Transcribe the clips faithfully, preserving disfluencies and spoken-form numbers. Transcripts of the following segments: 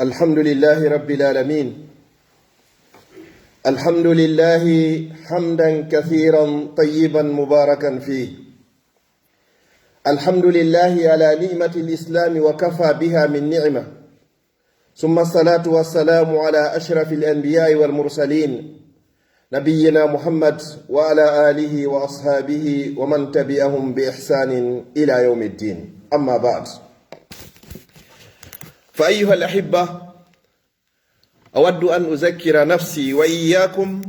الحمد لله رب العالمين. الحمد لله حمدا كثيرا طيبا مباركا فيه. الحمد لله على نعمة الإسلام وكفى بها من نعمة. ثم الصلاة والسلام على أشرف الأنبياء والمرسلين نبينا محمد وعلى آله وأصحابه ومن تبعهم بإحسان إلى يوم الدين. أما بعد. فأيها الأحبة، أود أن أذكر نفسي وإياكم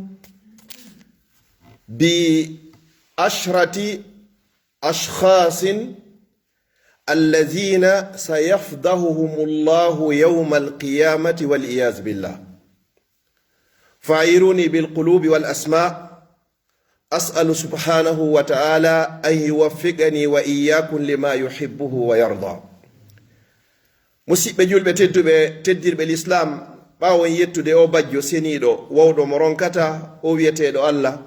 بعشرة أشخاص الذين سيفضحهم الله يوم القيامة والعياذ بالله. فأعيروني بالقلوب والأسماء. أسأل سبحانه وتعالى أن يوفقني وإياكم لما يحبه ويرضى. Musiɓɓe julɓe tedduɓe, teddirɓe Lislaam, ɓaawo en yettude o bajjo seniiɗo, wawɗo mo ronkata, o wiyeteeɗo Allah,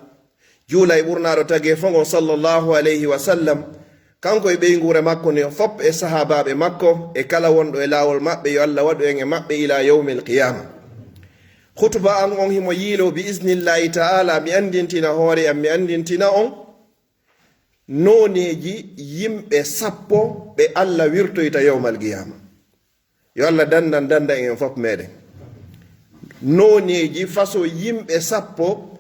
juula e ɓurnaaɗo tageefo ngon, sallallahu alayhi wa sallam, kanko e ɓeynguure makko nden fof, e sahaabaaɓe makko, e kala wonɗo e laawol maɓɓe, yo Allah waɗu en e maɓɓe ilaa yawmil qiyaama. Hutuba an on himo yiiloo bi isnillahi ta'ala, mi anndintina hoore am, mi anndintina on nooneeji yimɓe sappo ɓe Allah wirtoyta yawmal qiyaama. Yo Allah danndan, dannda en fof meɗen. Nooneeji faso yimɓe sappo,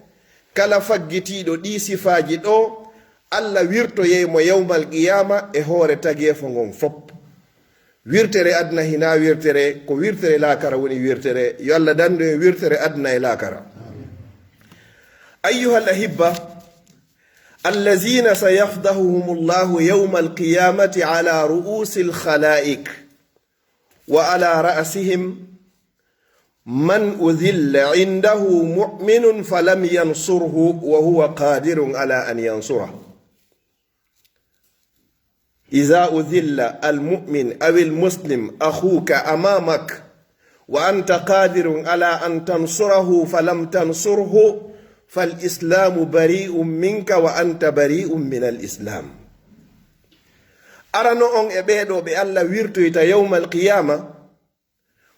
kala faggitiiɗo ɗii sifaaji ɗoo, Allah wirtoyey mo yawmal qiyaama e hoore tageefo ngon fof. Wirtere aduna hinaa wirtere, ko wirtere laakara woni wirtere. Yo Allah danndu en wirtere aduna e laakara. أيها الأحبة، الذين سيفضحهم الله يوم القيامة على رؤوس الخلائق، وعلى رأسهم من أذل عنده مؤمن فلم ينصره وهو قادر على أن ينصره. إذا أذل المؤمن أو المسلم أخوك أمامك وأنت قادر على أن تنصره فلم تنصره فالإسلام بريء منك وأنت بريء من الإسلام. Arano on e ɓee ɗoo ɓe Allah wirtoyta yawmal qiyaama,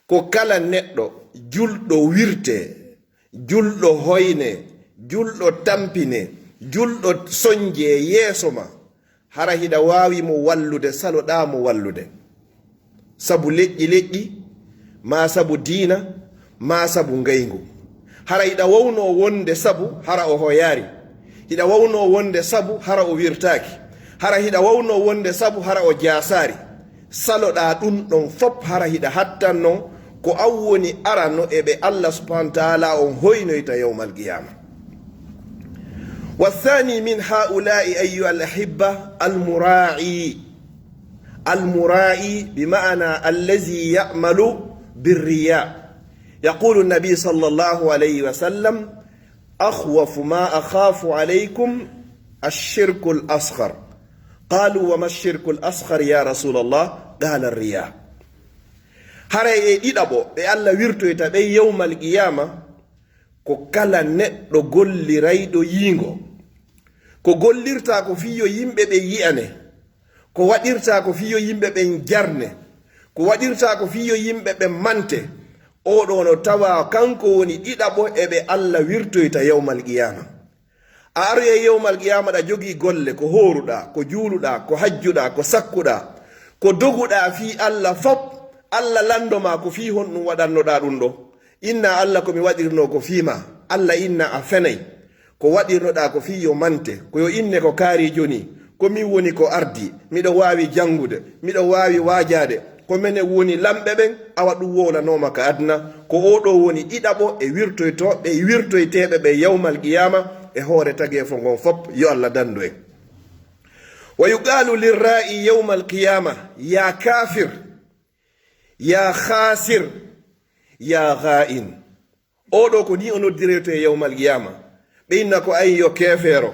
ko kala neɗɗo julɗo wirtee, julɗo hoynee, julɗo tampinee, julɗo sonjee yeeso ma, hara hiɗa waawi mo wallude, saloɗaa mo wallude. Sabu leƴƴi leƴƴi, maa sabu diina, maa sabu ngayngu. Hara hiɗa wawnoo wonde sabu, hara o hoyaari. Hiɗa wawnoo wonde sabu, hara o wirtaaki. Hara hiɗa wawnoo wonde sabu, hara o jaasaari. Saloɗaa ɗun ɗon fof, hara hiɗa hattanno ko an woni arano e ɓe Allah subhanahu wa ta'ala on hoynoyta yawmal qiyaama. والثاني من هؤلاء أيها الأحبة المراعي. المراعي بمعنى الذي يعمل بالرياء. يقول النبي صلى الله عليه وسلم: أخوف ما أخاف عليكم الشرك الأصغر. قالوا: وما الشرك الأصغر يا رسول الله؟ قال: الرياء. Haray e ɗiɗaɓo ɓe Allah wirtoyta ɓen yawmal qiyaama, ko kala neɗɗo gollirayɗo yiingo. Ko gollirta ko fii yo yimɓe ɓen yi'ane, ko waɗirta ko fii yo yimɓe ɓen jarne, ko waɗirta ko fii yo yimɓe ɓen mante. Oo ɗoo no tawa kanko woni ɗiɗaɓo e ɓe Allah wirtoyta yawmal qiyaama. A aroyay yawmal qiyaama, ɗa jogii golle, ko hooruɗaa, ko juuluɗaa, ko hajjuɗaa, ko sakkuɗaa, ko doguɗaa fii Allah fof, Allah lanndo ma ko fii honɗun waɗannoɗaa ɗun ɗoo. Inna Allah, ko mi waɗirnoo ko fii maa. Allah, inna a fenay. Ko waɗirnoɗaa ko fii yo mante, ko yo inne ko kaari joni, ko min woni ko ardii, miɗo waawi janngude, miɗo waawi waajaade, ko menen woni lamɓe ɓen, awa ɗun wowlanooma ka aduna, ko oo ɗoo woni ɗiɗaɓo e wirtoytooɓe, e wirtoyteeɓe ɓe yawmal qiyaama e hoore tageefo ngon fof, yo Allah danndu en. ويقال للراعي يوم القيامة: يا كافر، يا خاسر، يا خائن. Oo ɗoo ko nii o noddiroytoo e yawmal qiyaama. Ɓe inna ko an yo keefeero,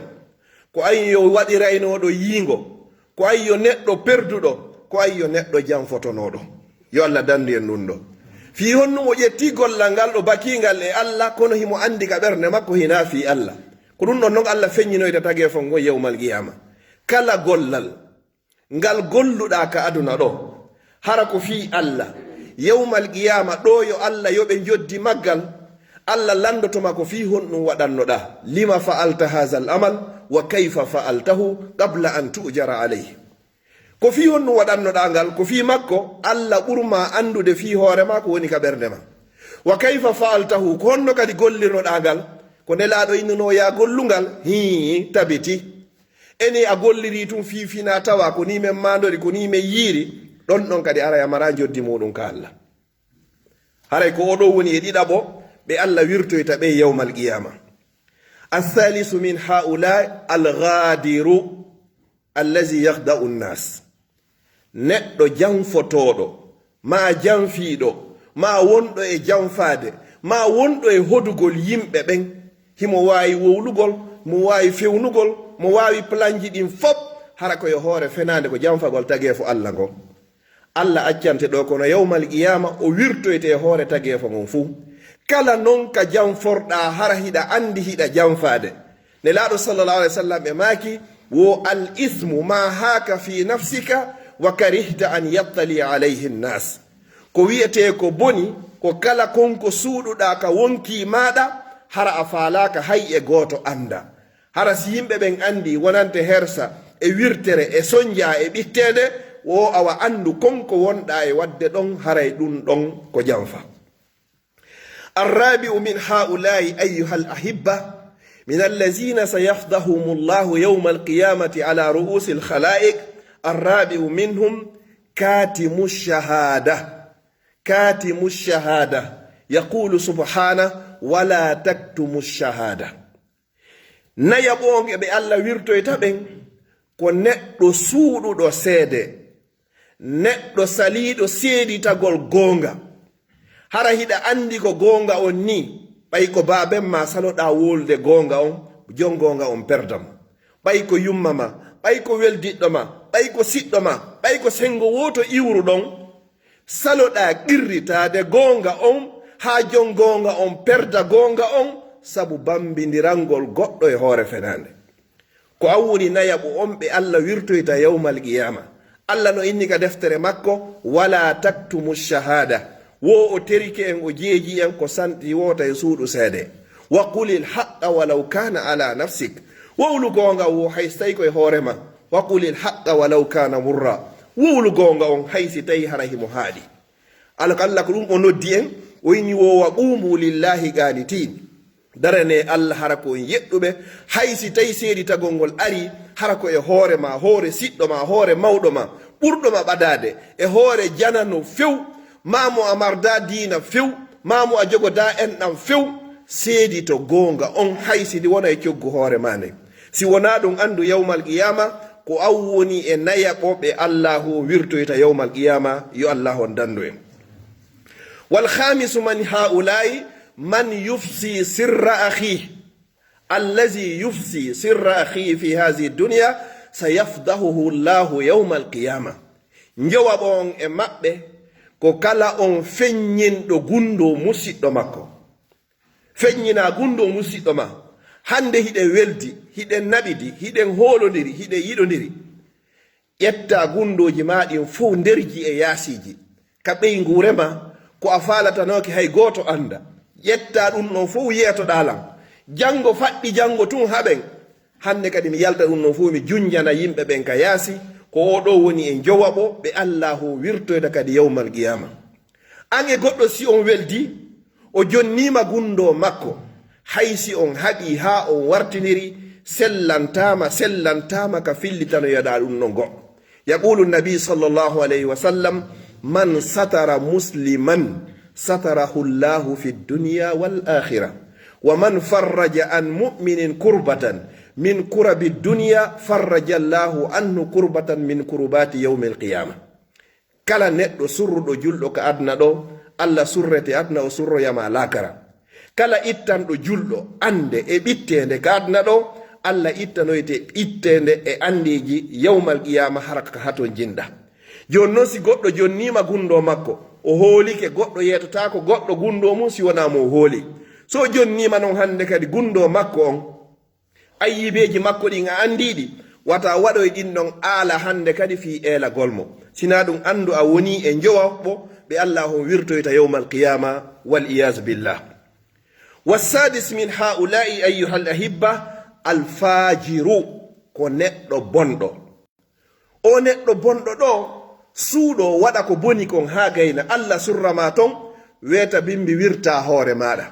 ko an yo waɗiraynooɗo yiingo, ko an yo neɗɗo perduɗo, ko an yo neɗɗo janfotonooɗo. Yo Allah danndu en ɗun ɗoo. Fii honɗun o ƴetti gollal ngal, o bakii ngal e Allah, kono himo anndi ka ɓernde makko hinaa fii Allah. Ko ɗun ɗon non Allah feññinoyta tageefo ngon yawmal qiyaama. Kala gollal ngal golluɗaa ka aduna ɗoo, hara ko fii Allah, Yawmal qiyaama ɗo yo Allah yoɓe njoddi maggal, Allah lanndotoma ko fii honɗum waɗannoɗaa, lima fa'alta haazal amal wa kayfa fa'altahu qabla an tu'jara alayhi. Ko fii honɗum waɗannoɗaa ngal? Ko fii makko, Allah ɓurma anndude fii hoore ma ko woni ka ɓernde ma. Wa kayfa fa'altahu, ko honno kadi gollirnoɗaa ngal? Ko Nelaaɗo innunoo yaa gollu ngal? Hii, tabiti. Eni a gollirii tun fii finaa tawaa, ko nii men maandori, ko nii men yiiri, ɗon ɗon kadi aray a maraa njoddi muuɗum ka Allah. Haray ko oo ɗoo woni e ɗiɗaɓo ɓe Allah wirtoyta ɓen yawmal qiyaama. As-saalisu min haa'ulaa'i al-ghaadiru allazi yakhda'u nnaas. Neɗɗo janfotooɗo, maa janfiiɗo, maa wonɗo e janfaade, maa wonɗo e hodugol yimɓe ɓen, himo waawi wowlugol, mo waawi fewnugol, mo waawi planji ɗin fof, hara ko yo hoore fenaande, ko janfagol tageefo Allah ngon. Allah accante ɗoo, kono yawmal qiyaama o wirtoyte e hoore tageefo ngon fuu. Kala non ka janforɗaa, hara hiɗa anndi hiɗa janfaade. Nelaaɗo sallallahu alayhi wa sallam ɓe maaki, wo al ismu ma haaka fi nafsika wa karihta an yattali alayhi nnas. Ko wi'etee ko boni, ko kala kon ko suuɗuɗaa ka wonkii maaɗa, hara a faalaaka hay e gooto annda. Hara si yimɓe ɓen anndii wonante hersa e wirtere e sonjaa e ɓitteende, wo awa anndu kon ko wonɗaa e waɗde ɗon, haray ɗun ɗon ko janfa. الرابع من هؤلاء أيها الأحبة من الذين سيفضحهم الله يوم القيامة على رؤوس الخلائق، الرابع منهم كاتم الشهادة. كاتم الشهادة. يقول سبحانه: ولا تكتموا الشهادة. Nayaɓo on e ɓe Allah wirtoyta ɓen ko neɗɗo suuɗuɗo seede, neɗɗo saliiɗo seeditagol goonga. Hara hiɗa anndi ko goonga on nii, ɓay ko baaben ma saloɗaa wowlude goonga on, jon goonga on perda mo. Ɓay ko yumma ma, ɓay ko weldiɗɗo ma, ɓay ko siɗɗo ma, ɓay ko senngo wooto iwruɗon, saloɗaa qirritaade goonga on, haa jon goonga on perda goonga on, sabu bammbindirangol goɗɗo e hoore fenaande. Ko an woni nayaɓo on ɓe Allah wirtoyta yawmal qiyaama. Allah no inni ka deftere makko: "Wala taktumu shahada." Wo o terike en, o jeeji en ko santi woota e suuɗu seede. "Wa qulil haqqa walaw kana ala nafsik." Wowlu goonga wo hay so tawi ko e hoore ma. "Wa qulil haqqa walaw kana murra." Wowlu goonga on hay si tawi hara himo haaɗi. Alkalla ko ɗum o noddi en, o inni: "Wo wa qumu lillahi qanitin." Darane Allah hara ko on yeɗɗuɓe, hay si tawi seeditagol ngol ari, hara ko e hoore ma, hoore siɗɗo ma, hoore mawɗo ma, ɓurɗo ma ɓadaade, e hoore janano few, maa mo a marda diina few, maa mo a jogoda enɗam few, seedito goonga on, hay si ndi wona e coggu hoore ma nden. Si wonaa ɗum, anndu yawmal qiyaama, ko an woni e nayaɓo ɓe Allaahu o wirtoyta yawmal qiyaama, yo Allaahu on danndu en. Wal khaamisu min haa'ulaa'i man yufsi sirra akhihi. Allazi yufsi sirra akhihi fi hazihi dunya sayafdahuhu Allahu yawmal qiyama. Njowaɓo on e maɓɓe ko kala on feññinɗo gunndoo musiɗɗo makko. Feññinaa gunndoo musiɗɗo ma. Hannde hiɗen weldi, hiɗen naɓidi, hiɗen hoolondiri, hiɗen yiɗondiri. Ƴettaa gunndooji maa ɗin fow nderji e yaasiiji, ka ɓeynguure maa, ko a faalatanooki hay gooto annda. Ƴettaa ɗum ɗon fow yeetoɗaa lan. Janngo faɗɗi janngo tun haɓen. Hannde kadi mi yalta ɗum ɗon fow mi junjana yimɓe ɓen ka yaasi, ko oo ɗoo woni e njowaɓo ɓe Allaahu wirtoyta kadi yawmal qiyaama. An e goɗɗo si on weldi, o jonniima gunndoo makko, hay si on haɓii haa on wartiniri, sellantaama, sellantaama ka fillitanoyoɗaa ɗum ɗon goɗɗo. Yaqulu Nabi sallallahu alayhi wa sallam: "Man satara musliman satarahu Allahu fi dunya wal akhira, wa man farraja an mu'minin kurbatan min kurabi dunya farraja Allahu anhu kurbatan min kurbati yawmil qiyama." Kala neɗɗo surruɗo julɗo ka aduna ɗo, Allah surrete aduna, o surroyama laakara. Kala ittanɗo julɗo annde e ɓitteende ka aduna ɗo, Allah ittanoyte ɓitteende e anndeeji yawmal qiyaama, hara ka haton jinɗa. Jooni non, si goɗɗo jonniima gunndoo makko, o hoolike, goɗɗo yeetotaako goɗɗo gunndoo mum si wonaa mo o hooli. So o jonniima non hannde kadi gunndoo makko on, ayyibeeji makko ɗin a anndii ɗi, Wata waɗoy ɗin ɗon aala hannde kadi fii eelagol mo. Sinaa ɗum anndu a wonii e njowaɓɓo ɓe Allaahu on wirtoyta yawmal qiyaama, wal iyaazu billah. Wassadis min haa'ulaa'i ayyuhal ahibba, al faajiru, ko neɗɗo bonɗo. O neɗɗo bonɗo ɗo, suuɗo waɗa ko boni kon haa gayna, Alla surra ma ton, weeta bimbi wirta hoore maaɗa.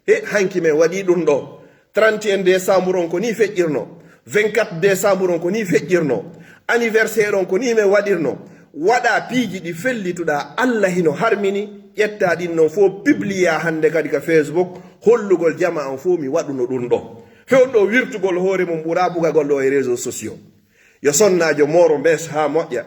He, hanki men waɗi ɗum ɗo. Trente et un décembre on ko ni feƴƴirno. Vingt-quatre décembre on ko ni feƴƴirno. Anniversaire on ko ni men waɗirno. Waɗa piiji ɗi fellituɗa Alla hino harmini, ƴetta ɗin non fof publia hannde kadi ka Facebook, hollugol jama on fof mi waɗuno ɗum ɗo. He on ɗo wirtugol hoore mum ɓura bugagol ɗo e réseaux sociaux. Yo sonnaajo mooro mbes haa moƴƴa.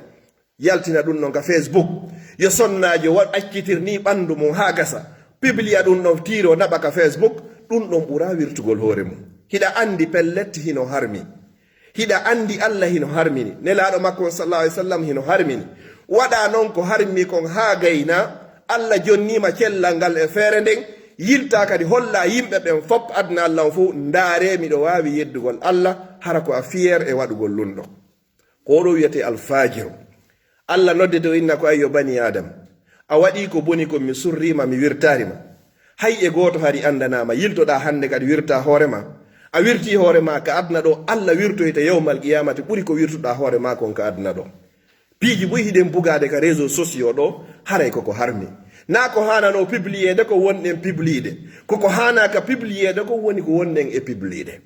Yaltina ɗum ɗon ka Facebook. Yo sonnaajo waɗ accitir ni ɓanndu mum haa gasa. Publia ɗum ɗon tiiro naɓa ka Facebook. Ɗum ɗon ɓura wirtugol hoore mum. Hiɗa anndi pellet hino harmi. Hiɗa anndi Alla hino harmini. Nelaaɗo makko on sallallahu alaihi wasallam hino harmini. Waɗa non ko harmi kon haa gayna. Alla jonniima cellal ngal e feere nden. Yilta kadi holla yimɓe ɓen fop aduna Alla on fof. Ndaare miɗo waawi yeddugol Alla. Hara ko a fier e waɗugol ɗum ɗon. Ko oɗo wiyete alfajiru. Alla noddete o inna ko ayyo bani Adam. A waɗi ko boni kon mi surrima mi wirtarima. Hay e gooto hari andanama yiltoɗa hannde kadi wirta hoore ma. A wirti hoore ma ka aduna ɗo Alla wirtoyta yawmal qiyamati ɓuri ko wirtuɗa hoore ma kon ka aduna ɗo. Piiji buy hiɗen bugade ka réseaux sociaux ɗo haray koko harmi. Na ko hanano publiyede ko wonɗen publiyde. Koko hana ka publiyede ko woni ko wonɗen e publiyde.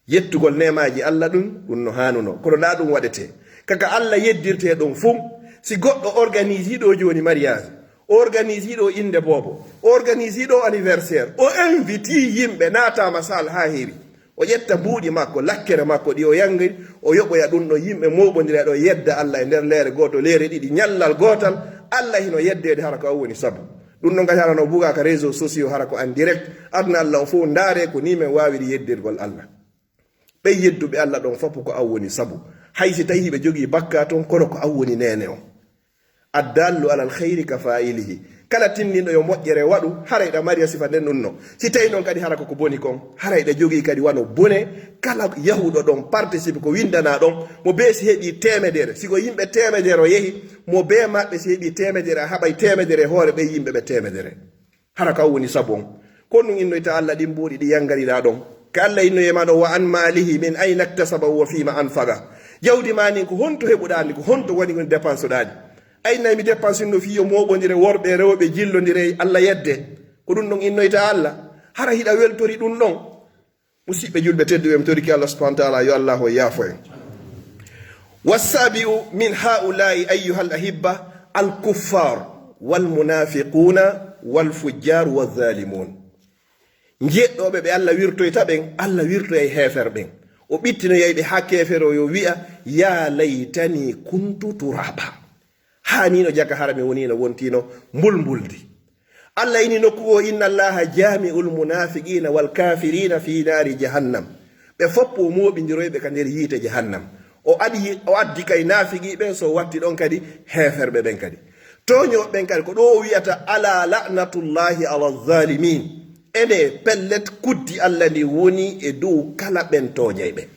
Yettugol neemaaji Alla ɗum, ɗum no haanuno. Kono na ɗum waɗetee. Kaka Alla yeddirtee ɗum fuu, si goɗɗo organise ɗo jooni mariage, organise ɗo innde boobo, organise ɗo anniversaire, o invite yimɓe naataama salle haa heewi. O ƴetta mbuuɗi makko, lakkere makko ɗi o yanngiri, o yoɓoya ɗum ɗo yimɓe mooɓondira ɗo yedda Alla e nder leere gooto, leere ɗiɗi, ñallal gootal, Alla hino yeddeede hara ko an woni sabu. Ɗum ɗo ngati hara no buga ka réseaux sociaux hara ko en direct, aduna Alla on fof ndaare ko ni men waawiri yeddirgol Alla. Ɓen yedduɓe Alla ɗon fof ko an woni sabu. Hay si tawi hiɓe jogii bakka ton, kono ko an woni neene on. Addallu alal khayri ka fa'ilihi. Kala tinninɗo yo moƴƴere waɗu, haray ɗa mariya sifa nden ɗum no. Si tawi non kadi hara ko ko boni kon, haray ɗa jogii kadi wano bone, kala yahuɗo ɗon participe ko windana ɗon, mo bee si heɓi teemedere, si ko yimɓe teemedere o yehi, mo bee maɓɓe si heɓi teemedere, a haɓay teemedere e hoore ɓen yimɓe ɓe teemedere. Hara ko an woni sabu on. Ko ɗum innoyta Alla ɗin mbuuɗi ɗi yangariɗa ɗon. Ka Alla innoye ma ɗon, "Wa an malihi min ayna iktasabahu wa fima anfaqa." Jawdi ma ndin ko honto heɓuɗa ndi, ko honto woni ko dépense ɗa ndi? Ay nay mi dépense no fii yo mooɓondire worɓe e rewɓe jillondire Alla yedde. Ko ɗum ɗon innoyta Alla. Hara hiɗa weltori ɗum ɗon. Musidɓe julɓe tedduɓe, mi torike Allah subhanahu wa ta'ala, yo Allah o yaafo en. Wassabi'u min ha'ula'i ayyuhal ahibba, al kuffar wal munafiquna wal fujjar wal zalimun. Njeɗɗooɓe ɓe Allah wirtoyta ɓen, Allah wirtoyay heefer ɓen. O ɓittinoyay ɓe haa keefero yo wi'a, "Ya laytani kuntu turaba." Haanino jaka hara mi wonino wontino mbulmbuldi. Allah ini nokku goo, "Inna Allaha jami'ul munafiqina wal kafirina fi nari jahannam." Ɓe foppo o mooɓindiroy ɓe ka nder yiite jahannam. O adi, o addi kay naafiqi ɓen, so watti ɗon kadi heeferɓe ɓen kadi. Tooñooɓe ɓen kadi, ko ɗo o wi'ata, "Ala la'natullahi ala zalimin." Ene pellet kuddi Allah ndi woni e dow kala ɓen tooñay ɓe.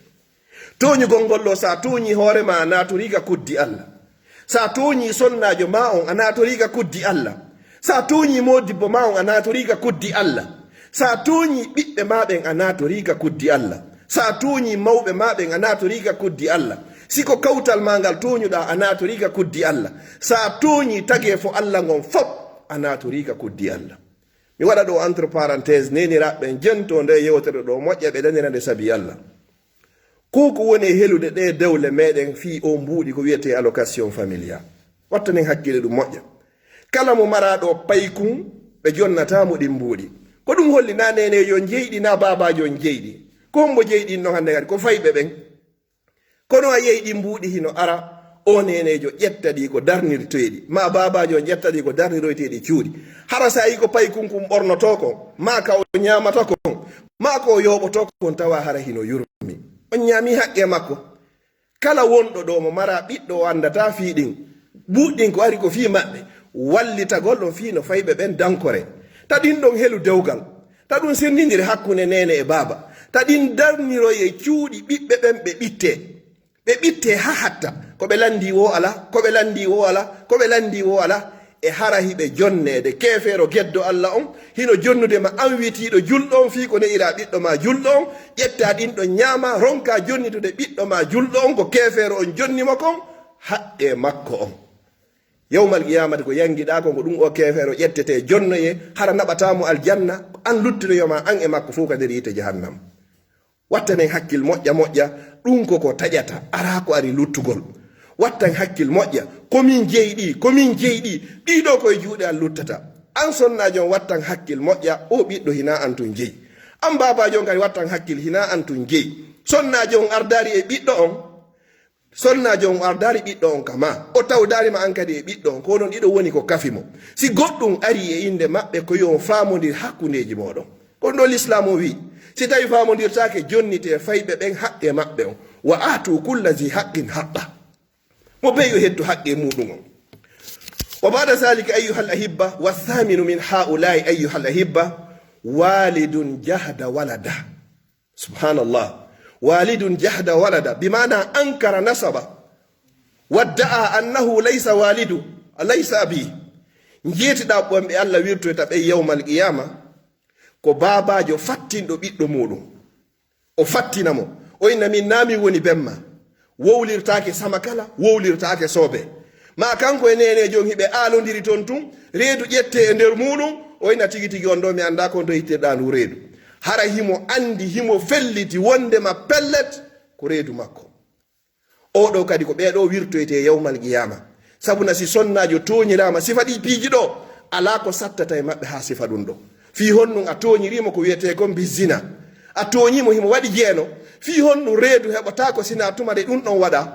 Tooñugol ngol ɗo, sa tooñi hoore ma, a naatorii ka kuddi Allah. Sa tooñi sonnaajo ma on, a naatorii ka kuddi Allah. Sa tooñi moodibbo ma on, a naatorii ka kuddi Allah. Sa tooñi ɓiɓɓe ma ɓen, a naatorii ka kuddi Allah. Sa tooñi mawɓe ma ɓen, a naatorii ka kuddi Allah. Si ko kawtal ma ngal tooñuɗa, a naatorii ka kuddi Allah. Sa tooñi tageefo Allah ngon fop, a naatorii ka kuddi Allah. Mi waɗa ɗo entre parenthèse, neeniraaɓe ɓen, jento nde yewtere ɗo moƴƴa, ɓe danira nde sabi Allah. Ko ko woni e helude ɗe dewle meɗen fii o mbuuɗi ko wiyetee allocation familiale. Wattanen hakkille ɗum moƴƴa. Kala mo maraaɗo paykun, ɓe jonnata mo ɗin mbuuɗi. Ko ɗum holli na neeneejo on jeyɗi, na baabaajo on jeyɗi. Ko hombo jeyɗi ɗin ɗon hannde kadi? Ko fayɓe ɓen. Kono a yehi ɗin mbuuɗi hino ara, o neeneejo ƴetta ɗi ko darnirteeɗi, ma baabaajo on ƴetta ɗi ko darniroyteeɗi cuuɗi. Hara sa yi ko paykun kun ɓornotoo kon, ma ka o ñaamata kon, ma ko o yooɓotoo kon, tawa hara hino yurmi. On ñaami haqqe makko. Kala wonɗo ɗo mo mara ɓiɗɗo o anndataa fii ɗin, buuɗi ɗin ko ari ko fii maɓɓe, wallitagol ɗon fii no fayɓe ɓen dankore. Ta ɗin ɗon helu dewgal, ta ɗum senndindire hakkunde neene e baaba, ta ɗin darniroye cuuɗi ɓiɓɓe ɓen ɓe ɓittee. Ɓe ɓitte haa hatta. Ko ɓe lanndi wo alaa, ko ɓe lanndi wo alaa, ko ɓe lanndi wo alaa. E hara hiɓe jonneede. Keefeero geddo Alla on, hino jonnude ma an wi'itiiɗo julɗo on, fii ko ne'iraa ɓiɗɗo ma julɗo on, ƴettaa ɗin ɗon ñaama, ronkaa jonnitude ɓiɗɗo ma julɗo on, ko keefeero on jonni mo kon, haqqee makko on. Yawmal qiyaamati ko yanngiɗaa kon, ko ɗum o keefeero ƴettetee, jonnoyee, hara naɓataa mo aljanna, an luttuɗo yo ma an e makko fow ka nder yiite jahannam. Wattanen hakkil moƴƴa moƴƴa, ɗum ko ko taƴata, araa ko ari luttugol. Wattan hakkil moƴƴa, ko min jeyi ɗi, ko min jeyi ɗi, ɗii ɗoo ko e juuɗe an luttata. An sonnaajo on, wattan hakkil moƴƴa, oo ɓiɗɗo hinaa an tun jeyi. An baabaajo on kadi wattan hakkil, hinaa an tun jeyi. Sonnaajo on ardaari e ɓiɗɗo on, sonnaajo on ardaari ɓiɗɗo on ka ma, o tawdaari ma an kadi e ɓiɗɗo on, ko onon ɗiɗo woni ko kafi mo. Si goɗɗum arii e innde maɓɓe, ko yo on faamondir hakkundeeji mooɗon. Ko ɗum ɗoo Lislaamu on wi'i, si tawii faamondirtaake, jonnitee fayɓe ɓen haqqee maɓɓe on. Wa aatu kulla zi haqqin haqqa. Mo bee yo hettu haqqee muuɗum on. Wa ba'da zalika ayyuhal ahibba, wa thaminu min haula'i ayyuhal ahibba, walidun jahada walada. Subhanallah. Walidun jahada walada, bi maana ankara nasaba. Wadda'a annahu laysa walidu, laysa abi. Njeetiɗaa ɓen ɓe Alla wirtoyta ɓen yawmal qiyaama, ko baabaajo fattinɗo ɓiɗɗo muuɗum. O fattina mo. O inna min naa min woni ben ma. Wowlirtaake sama kala, wowlirtaake soobe. Ma kanko e neeneejo on hiɓe aalondiri ton tun, reedu ƴettee e nder muuɗum, o inna tigi tigi on ɗoo mi anndaa ko on to ittirɗaa ndu reedu. Hara himo anndi, himo felliti wonndema pellet ko reedu makko. Oo ɗoo kadi ko ɓee ɗoo wirtoytee yawmal qiyaama. Sabuna si sonnaajo tooñiraama sifa ɗii piiji ɗoo, alaa ko sattata e maɓɓe haa sifa ɗum ɗoo. Fii honɗum a tooñirii mo ko wi'etee kon bi zina? A tooñii mo himo waɗi jeeno. Fii honɗum reedu heɓataa ko sinaa tuma nde ɗum ɗon waɗaa?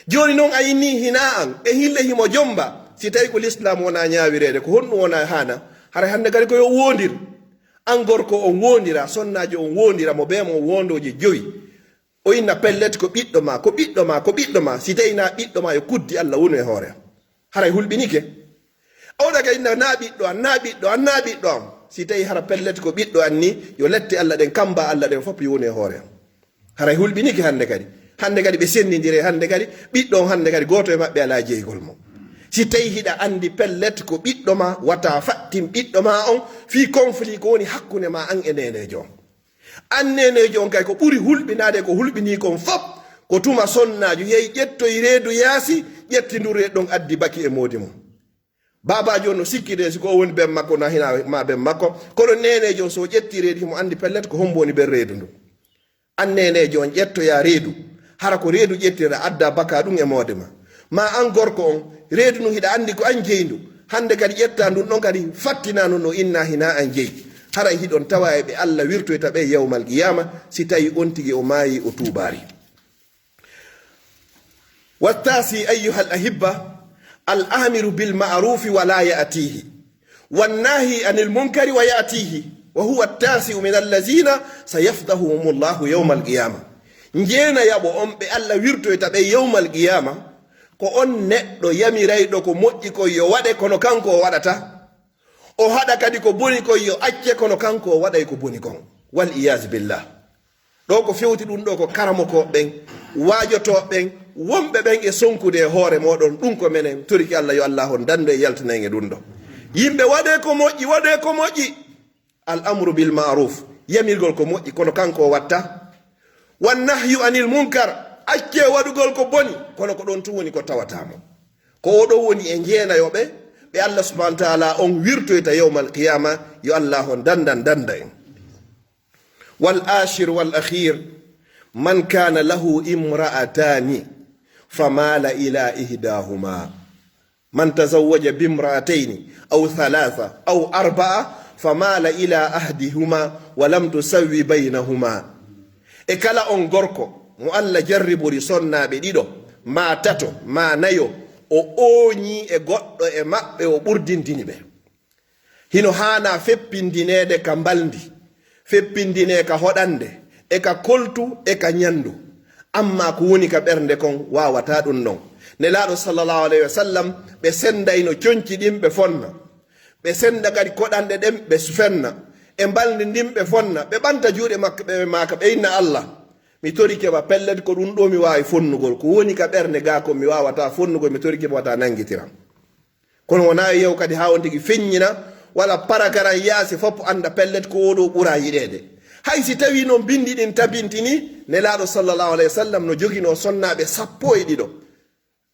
Jooni non a innii hinaa an, ɓe hille himo jomba. Si tawii ko Lislaam wonaa ñaawireede, ko honɗum wonaa haana? Haray hannde kadi ko yo woondir. An gorko on woondira, sonnaajo on woondira, mo bee mo woondooje jowi. O inna pellet ko ɓiɗɗo maa, ko ɓiɗɗo maa, ko ɓiɗɗo maa. Si tawii naa ɓiɗɗo maa, yo kuddi Alla wonu e hoore am. Haray hulɓinike. Oɗa ka inna naa ɓiɗɗo an, naa ɓiɗɗo an, naa ɓiɗɗo am. Si tawii hara pellet ko ɓiɗɗo an ni, yo lette Alla ɗen, kamba Alla ɗen fof yo wonu e hoore am. Haray hulɓinike hannde kadi. Hannde kadi ɓe senndindire, hannde kadi ɓiɗɗo on, hannde kadi gooto e maɓɓe alaa jeygol mo. Si tawii hiɗa anndi pellet ko ɓiɗɗo maa, wata fattin ɓiɗɗo maa on fii conflit ko woni hakkunde maa an e neeneejo on. An neeneejo on kay ko ɓuri hulɓinaade ko hulɓinii kon fof, ko tuma sonnaajo yehi ƴettoyi reedu yaasi, ƴetti ndu reedu ɗon addi baki e moodi mum. Baabaajo on no sikkitee si ko o woni ben makko na hinaa ma ben makko, kono neeneejo on so o ƴetti reedu himo anndi pellet ko hombo woni ben reedu ndu. An neeneejo on ƴettoyaa reedu, hara ko reedu ƴettira adda baka ɗum e moode ma. Ma an gorko on, reedu ndun hiɗa anndi ko an jeyi ndu. Hannde kadi ƴettaa ndun ɗon kadi fattinaa ndun no innaa hinaa an jeyi. Haray hiɗon tawaa e ɓe Alla wirtoyta ɓe yawmal qiyaama, si tawii on tigi o maayi o tuubaali. Wattaasi ayyuhal ahibba, al amiru bil ma'rufi wa laa ya'tiihi, wan naahi anil munkari wa ya'tiihi, wa huwa attaasi'u min allazina sayafdahuhumullahu yawmal qiyaama. Njeena yaɓo on ɓe Alla wirtoyta ɓe yawmal qiyaama, ko on neɗɗo yamirayɗo ko moƴƴi kon yo waɗe, kono kanko o waɗataa. O haɗa kadi ko boni kon yo acce, kono kanko o waɗay ko boni kon. Wal iyaazu billah. Ɗoo ko fewti ɗum ɗoo ko karamokooɓe ɓen, waajotooɓe ɓen, wonɓe ɓen e sonkude e hoore mooɗon. Ɗum ko menen, toriki Alla yo Alla on dandu e yaltinay e ɗum ɗoo. Yimɓe waɗee ko moƴƴi, waɗee ko moƴƴi. Al amru bil ma'ruf, yamirgol ko moƴƴi, kono kanko o watta. Wan nahyu anil munkar, accee waɗugol ko boni, kono ko ɗon tun woni ko tawata mo. Ko o ɗon woni e njeenayooɓe, ɓe Alla subhanahu wa ta'ala on wirtoyta yawmal qiyaama, yo Alla on dandan danda en. Wal ashir wal akhir, man kana lahu imra'atani famala ila ihdahuma. Man tazawwaja bimra'atayni aw thalatha aw arba'a famala ila ahdihuma wa lam tusawwi baynahuma. E kala on gorko mo Alla jarribori sonnaaɓe ɗiɗo, maa tato, maa nayo, o ooñii e goɗɗo e maɓɓe, o ɓurdintini ɓe. Hino haanaa feppindineede ka mbalndi, feppindinee ka hoɗannde, e ka koltu, e ka ñanndu. Ammaa ko woni ka ɓernde kon waawataa ɗum non. Nelaaɗo sallallahu alayhi wa sallam, ɓe senndayno conci ɗin ɓe fonna. Ɓe sennda kadi koɗanɗe ɗen ɓe fenna. E mbalndi ndin ɓe fonna. Ɓe ɓanta juuɗe makko ɓe maaka ɓe inna Alla. Mi torike ma pellet, ko ɗum ɗo mi waawi fonnugol. Ko woni ka ɓernde gaa kon mi waawataa fonnugol, mi torike ma wata nanngitiram. Kono wonaa yo yahu kadi haa on tigi feññina, walla parakaran yaasi fof annda pellet ko oo ɗoo ɓuraa yiɗeede. Hay si tawii noon binndi ɗin tabintini, Nelaaɗo sallallahu alayhi wa sallam no joginoo sonnaaɓe sappo e ɗiɗo.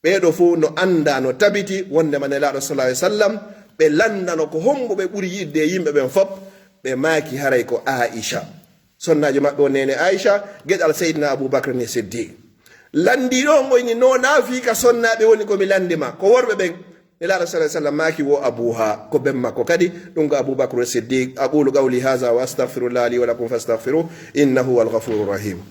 Ɓee ɗoo fof no anndaa, no tabiti wonndema Nelaaɗo sallallahu alayhi wa sallam, ɓe lanndano ko hommbo ɓe ɓuri yiɗde e yimɓe ɓen fof, ɓe maaki haray ko Aisha. Sonnaajo maɓɓe on neene Aisha, geɗal Seydina Abu Bakr ni Siddiq. Lanndiiɗo on o inni, no naa fii ka sonnaaɓe woni ko mi lanndi ma, ko worɓe ɓen. Nelaaɗo sallallahu alayhi wa sallam maaki wo abuha, ko ben makko kadi, ɗum ko Abu Bakr Siddiq. أقول قولي هذا وأستغفر الله لي ولكم فاستغفروه إنه هو الغفور الرحيم.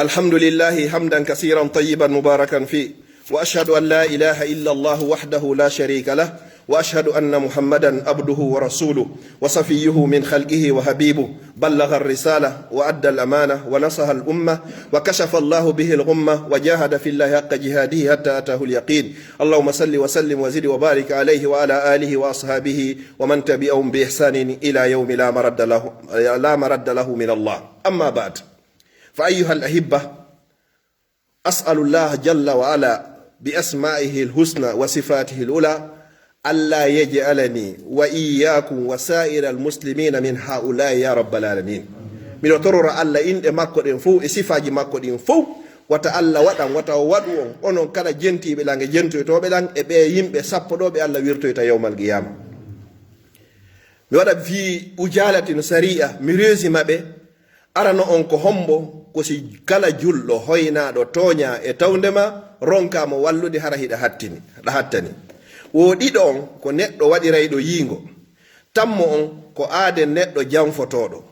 الحمد لله حمدا كثيرا طيبا مباركا فيه، وأشهد أن لا إله إلا الله وحده لا شريك له، وأشهد أن محمدا عبده ورسوله وصفيه من خلقه وحبيبه، بلغ الرسالة وأدى الأمانة ونصح الأمة وكشف الله به الغمة وجاهد في الله حق جهاده حتى أتاه اليقين. اللهم صل وسلم وزد وبارك عليه وعلى آله وأصحابه ومن تبعهم بإحسان إلى يوم لا مرد له، لا مرد له من الله. أما بعد، فأيها الأحبة، أسأل الله جل وعلا بأسمائه الحسنى وصفاته العلى ألا يجعلني وإياكم وسائر المسلمين من هؤلاء يا رب العالمين. Miɗo torora Alla inɗe makko ɗen fow e sifaaji makko ɗin fow, wata Alla waɗan, wata o waɗu on, onon kala jentiiɓe lan e jentoytooɓe lan e ɓee yimɓe sappo ɗoo ɓe Alla wirtoyta yawmal qiyaama. Mi waɗa fii ujalati no sariya, mi reesi maɓɓe. Arano on ko hombo? Ko si kala julɗo hoynaaɗo tooñaa e tawnde ma, ronkaa mo wallude hara hiɗa hattini, ɗa hattani. Wo ɗiɗo on ko neɗɗo waɗirayɗo yiingo. Tammo on ko aaden neɗɗo janfotooɗo.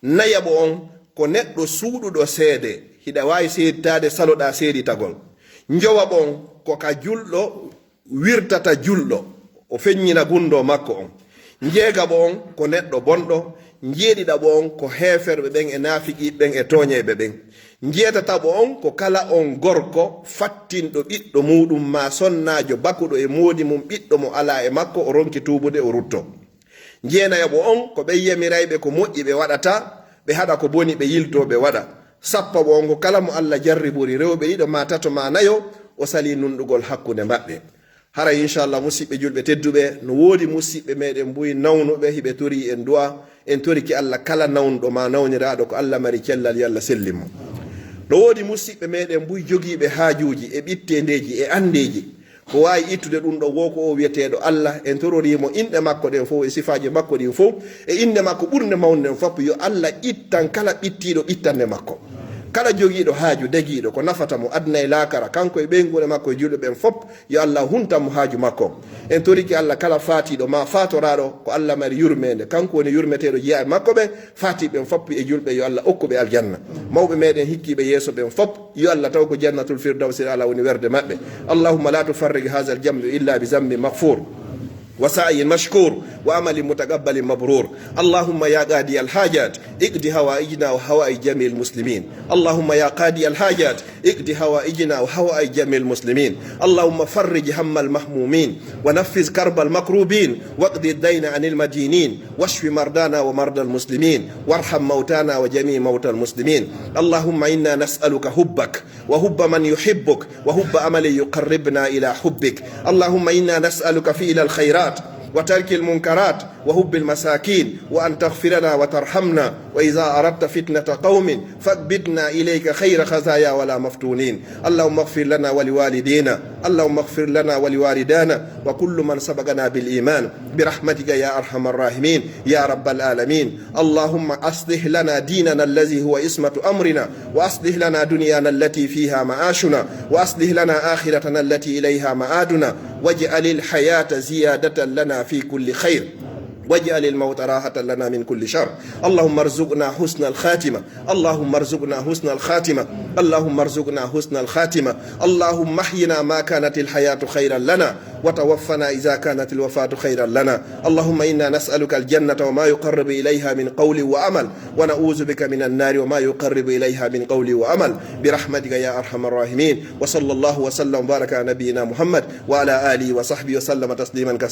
Nayaɓo on ko neɗɗo suuɗuɗo seede, hiɗa waawi seeditaade saloɗaa seeditagol. Njowaɓo on ko ka julɗo wirtata julɗo, o feññina gundoo makko on. Njeegaɓo on ko neɗɗo bonɗo, njeeɗiɗaɓo on ko heeferɓe ɓen e naafiqiiɓe ɓen e tooñayɓe ɓen. Njeetataɓo on ko kala on gorko fattinɗo ɓiɗɗo muuɗum maa sonnaajo bakuɗo e moodi mum ɓiɗɗo mo alaa e makko, o ronki tuubude, o rutto. Jeenayaɓo on ko ɓen yamirayɓe ko moƴƴi ɓe waɗata, ɓe haɗa ko boni ɓe yiltoo ɓe waɗa. Sappaɓo on ko kala mo Alla jarribori rewɓe ɗiɗo maa tato maa nayo, o salii nunɗugol hakkunde maɓɓe. Haray, inchallah, musiɓɓe julɓe tedduɓe, no woodi musiɓɓe meɗen buy nawnuɓe, hiɓe torii en du'a. En torike Alla kala nawnuɗo maa nawniraaɗo ko Alla mari cellal, yo Alla sellin mo. No woodi musiɓɓe meɗen buy jogiiɓe haajuuji e ɓitteendeeji e anndeeji. Ko waawi ittude ɗum ɗon wo ko o wiyeteeɗo Alla, en tororii mo inɗe makko ɗen fow e sifaaji makko ɗin fow, e innde makko ɓurnde mawnde nden fof, yo Alla ittan kala ɓittiiɗo ɓittannde makko. Kala jogiiɗo haaju dagiiɗo ko nafata mo aduna e laakara, kanko e ɓeynguure makko e julɓe ɓen fof, yo Alla huntan mo haaju makko. En torike Alla kala faatiiɗo maa faatoraaɗo, ko Alla mari yurmeende, kanko woni yurmeteeɗo jiyaaɓe makko ɓen, faatiiɓe ɓen fof e julɓe, yo Alla okku ɓe aljanna. Mawɓe meɗen hikkiiɓe yeeso ɓen fof, yo Alla taw ko jannatul firdawsil ala woni werde maɓɓe. اللهم لا تفرق هذا الجمع إلا بذنب مغفور وسعي مشكور وعمل متقبل مبرور. اللهم يا قاضي الحاجات، اقض حوائجنا وحوائج جميع المسلمين. اللهم يا قاضي الحاجات، اقض حوائجنا وحوائج جميع المسلمين. اللهم فرج هم المهمومين، ونفس كرب المكروبين، واقض الدين عن المدينين، واشف مرضانا ومرضى المسلمين، وارحم موتانا وجميع موتى المسلمين. اللهم إنا نسألك حبك وحب من يحبك وحب عمل يقربنا إلى حبك. اللهم إنا نسألك فعل الخيرات وترك المنكرات وحب المساكين، وأن تغفر لنا وترحمنا، وإذا أردت فتنة قوم فاقبضنا إليك خير خزايا ولا مفتونين. اللهم اغفر لنا ولوالدينا، اللهم اغفر لنا ولوالدانا وكل من سبقنا بالإيمان برحمتك يا أرحم الراحمين يا رب العالمين. اللهم أصلح لنا ديننا الذي هو عصمة أمرنا، وأصلح لنا دنيانا التي فيها معاشنا، وأصلح لنا آخرتنا التي إليها معادنا، واجعل الحياة زيادة لنا في كل خير، واجعل الموت راحة لنا من كل شر. اللهم ارزقنا حسن الخاتمة، اللهم ارزقنا حسن الخاتمة، اللهم ارزقنا حسن الخاتمة. اللهم احينا ما كانت الحياة خيرا لنا، وتوفنا إذا كانت الوفاة خيرا لنا. اللهم إنا نسألك الجنة وما يقرب إليها من قول وعمل، ونعوذ بك من النار وما يقرب إليها من قول وعمل، برحمتك يا أرحم الراحمين. وصلى الله وسلم وبارك على نبينا محمد وعلى آله وصحبه وسلم تسليما كثيرا.